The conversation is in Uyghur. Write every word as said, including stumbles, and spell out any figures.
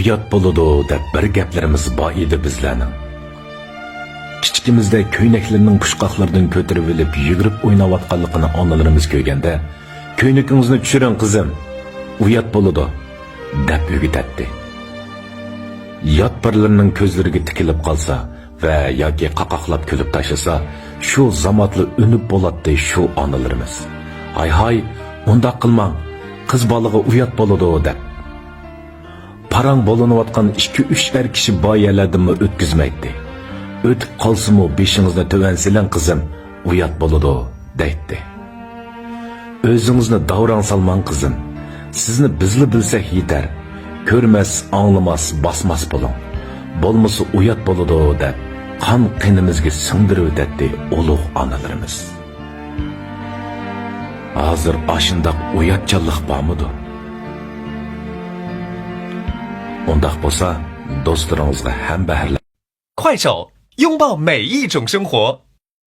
ئۇيات بولىدۇ دەپ بىر گەپلىرىمىز بار ئىدى بىزلەرنىڭ. كىچىكىمىزدە كۆينەكلىرىنىڭ پۇچقاقلىرىدىن كۆتۈرۈۋېلىپ يۈگۈرۈپ ئويناۋاتقانلىقىنى ئانىلىرىمىز كۆرگەندە، «كۆينىكىڭىزنى چۈشۈرۈڭ، قىزىم، ئۇيات بولىدۇ» دەپ ئۆگىتەتتى. يات بىرلىرىنىڭ كۆزلىرىگە تىكىلىپ قالسا ۋە ياكى قاقاقلاپ كۈلۈپ تاشلىسا، شۇ زاماتلا ئۈنۈپ بولاتتى شۇ ئانىلىرىمىز. «ھاي-ھاي، ئۇنداق قىلماڭ، قىز بالىغا ئۇيات بولىدۇ» دەپ. پاراڭ بولۇنۇۋاتقان ئىككى-ئۈچ ئەر كىشى بار يەرلەردىنمۇ ئۆتكۈزمەيتتى. «ئۆتۈپ قالسىمۇ بېشىڭىزنى تۆۋەن سېلىڭ، قىزىم، ئۇيات بولىدۇ» دەيتتى. «ئۆزىڭىزنى داۋراڭ سالماڭ، قىزىم. سىزنى بىزلا بىلسەك يېتەر. كۆرمەس، ئاڭلىماس، باسماس بولۇڭ. بولمىسا ئۇيات بولىدۇ» دەپ، قان قېنىمىزگە سىڭدۈرۈۋېتەتتى ئۇلۇغ ئانىلىرىمىز. ھازىر ئاشۇنداق ئۇياتچانلىق بارمىدۇ؟ ئۇنداق بولسا، دوستلىرىڭىزغا ھەم بەھرلەپ. 快手，拥抱每一种生活。